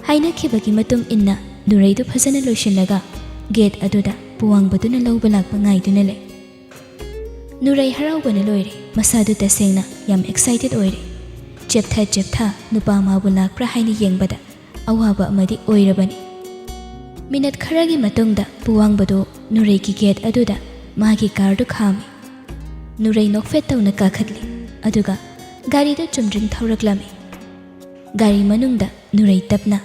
ꯍꯥꯏꯅꯈꯤꯕꯒꯤ ꯃꯇꯨꯡ ꯏꯟꯅ ꯅꯨꯔꯩꯗꯨ ꯐꯖꯅ ꯂꯣꯏꯁꯤꯜꯂꯒ ꯒꯦꯠ ꯑꯗꯨꯗ ꯄꯨꯋꯥꯡꯕꯗꯨꯅ ꯂꯧꯕ ꯂꯥꯛꯄ ꯉꯥꯏꯗꯨꯅ ꯂꯩ꯫ ꯅꯨꯔꯩ ꯍꯔꯥꯎꯕꯅ ꯂꯣꯏꯔꯦ꯫ ꯃꯁꯥꯗꯨ ꯇꯁꯦꯡꯅ ꯌꯥꯝ excited ꯑꯣꯏꯔꯦ꯫ ꯆꯦꯞꯊ ꯆꯦꯞꯊ ꯅꯨꯄꯥ ꯃꯥꯕꯨ ꯂꯥꯛꯄ꯭ꯔꯥ ꯍꯥꯏꯅ ꯌꯦꯡꯕꯗ ꯑꯋꯥꯕ ꯑꯃꯗꯤ ꯑꯣꯏꯔꯕꯅꯤ꯫ ꯃꯤꯅꯠ ꯈꯔꯒꯤ ꯃꯇꯨꯡꯗ ꯄꯨꯋꯥꯡꯕꯗꯨ ꯅꯨꯔꯩꯒꯤ ꯒꯦꯠ ꯑꯗꯨꯗ ꯃꯥꯒꯤ ꯀꯥꯔꯗꯨ ꯈꯥꯝꯃꯤ꯫ ꯅꯨꯔꯩ ꯅꯣꯛꯐꯦꯠ ꯇꯧꯅ ꯀꯥꯈꯠꯂꯤ꯫ ꯑꯗꯨꯒ ꯒꯥꯔꯤꯗꯨ ꯆꯨꯝꯗ꯭ꯔꯤꯡ ꯊꯧꯔꯛꯂꯝꯃꯤ꯫ ꯒꯥꯔꯤ ꯃꯅꯨꯡꯗ ꯅꯨꯔꯩ ꯇꯞꯅ,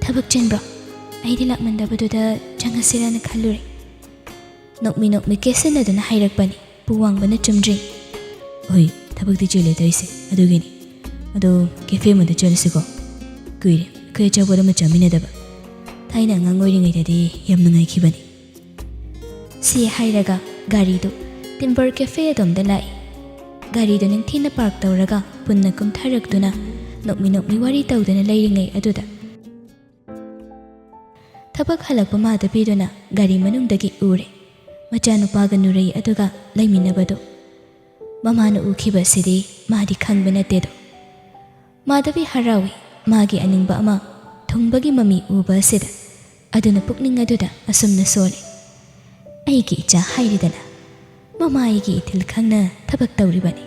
"ꯊꯕꯛ ꯆꯤꯟꯕ꯭ꯔꯣ? ꯑꯩꯗꯤ ꯂꯥꯛꯃꯟꯗꯕꯗꯨꯗ ꯆꯪꯉꯁꯤꯔꯅ ꯈꯜꯂꯨꯔꯦ"꯫ ꯅꯣꯛꯃꯤ ꯅꯣꯛꯃꯤ ꯀꯦꯁꯤꯟꯅꯗꯨꯅ ꯍꯥꯏꯔꯛꯄꯅꯤ ꯄꯨꯋꯥꯡꯕꯅ ꯆꯨꯝꯗ꯭ꯔꯤꯡ꯫ "ꯍꯣꯏ, ꯊꯕꯛꯇꯤ ꯆꯤꯜꯂꯦ ꯇꯧꯔꯤꯁꯦ, ꯑꯗꯨꯒꯤꯅꯤ꯫ ꯑꯗꯣ cafe ꯑꯃꯗ ꯆꯠꯂꯁꯤꯀꯣ꯫ ꯀꯨꯏꯔꯦ ꯑꯩꯈꯣꯏ ꯑꯆꯥꯄꯣꯠ ꯑꯃ ꯆꯥꯃꯤꯟꯅꯗꯕ꯫ ꯊꯥꯏꯅ ꯑꯉꯥꯡ ꯑꯣꯏꯔꯤꯉꯩꯗꯗꯤ ꯌꯥꯝ ꯅꯨꯡꯉꯥꯏꯈꯤꯕꯅꯤ"꯫ ꯁꯤ ꯍꯥꯏꯔꯒ ꯒꯥꯔꯤꯗꯨ Timber Cafe ꯑꯗꯣꯝꯗ ꯂꯥꯛꯏ꯫ ꯒꯥꯔꯤꯗꯨ ꯅꯤꯡꯊꯤꯅ ꯄꯥꯔꯛ ꯇꯧꯔꯒ ꯄꯨꯟꯅ ꯀꯨꯝꯊꯔꯛꯇꯨꯅ ꯅꯣꯛꯃꯤ ꯅꯣꯛꯃꯤ ꯋꯥꯔꯤ ꯇꯧꯗꯨꯅ ꯂꯩꯔꯤꯉꯩ ꯑꯗꯨꯗ ꯊꯕꯛ ꯍꯜꯂꯛꯄ ꯃꯥꯙꯕꯤꯗꯨꯅ ꯒꯥꯔꯤ ꯃꯅꯨꯡꯗꯒꯤ ꯎꯔꯦ꯫ ꯃꯆꯥꯅꯨꯄꯥꯒ ꯅꯨꯔꯩ ꯑꯗꯨꯒ ꯂꯩꯃꯤꯟꯅꯕꯗꯨ꯫ ꯃꯃꯥꯅ ꯎꯈꯤꯕꯁꯤꯗꯤ ꯃꯥꯗꯤ ꯈꯪꯕ ꯅꯠꯇꯦꯗꯣ꯫ ꯃꯥꯙꯕꯤ ꯍꯔꯥꯎꯏ꯫ ꯃꯥꯒꯤ ꯑꯅꯤꯡꯕ ꯑꯃ ꯊꯨꯡꯕꯒꯤ ꯃꯃꯤ ꯎꯕ ꯑꯁꯤꯗ꯫ ꯑꯗꯨꯅ ꯄꯨꯛꯅꯤꯡ ꯑꯗꯨꯗ ꯑꯁꯨꯝꯅ ꯁꯣꯜꯂꯤ, "ꯑꯩꯒꯤ ꯏꯆꯥ ꯍꯥꯏꯔꯤꯗꯅ꯫ ꯃꯃꯥ ꯑꯩꯒꯤ ꯏꯊꯤꯜ ꯈꯪꯅ ꯊꯕꯛ ꯇꯧꯔꯤꯕꯅꯤ꯫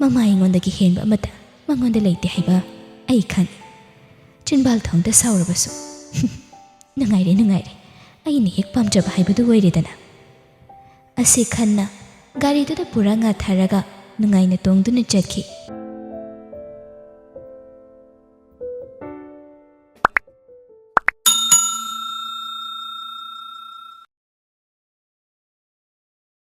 ꯃꯃꯥ ꯑꯩꯉꯣꯟꯗꯒꯤ ꯍꯦꯟꯕ ꯑꯃꯠꯇ ꯃꯉꯣꯟꯗ ꯂꯩꯇꯦ ꯍꯥꯏꯕ ꯑꯩ ꯈꯪꯏ꯫ ꯆꯤꯟꯕꯥꯜ ꯊꯣꯡꯗ ꯁꯥꯎꯔꯕꯁꯨ꯫ ꯅꯨꯡꯉꯥꯏꯔꯦ, ꯅꯨꯡꯉꯥꯏꯔꯦ꯫ ꯑꯩꯅ ꯍꯦꯛ ꯄꯥꯝꯖꯕ ꯍꯥꯏꯕꯗꯨ ꯑꯣꯏꯔꯦꯗꯅ"꯫ ꯑꯁꯤ ꯈꯟꯅ ꯒꯥꯔꯤꯗꯨꯗ ꯄꯨꯔꯥ ꯉꯥꯊꯔꯒ ꯅꯨꯡꯉꯥꯏꯅ ꯇꯣꯡꯗꯨꯅ ꯆꯠꯈꯤ꯫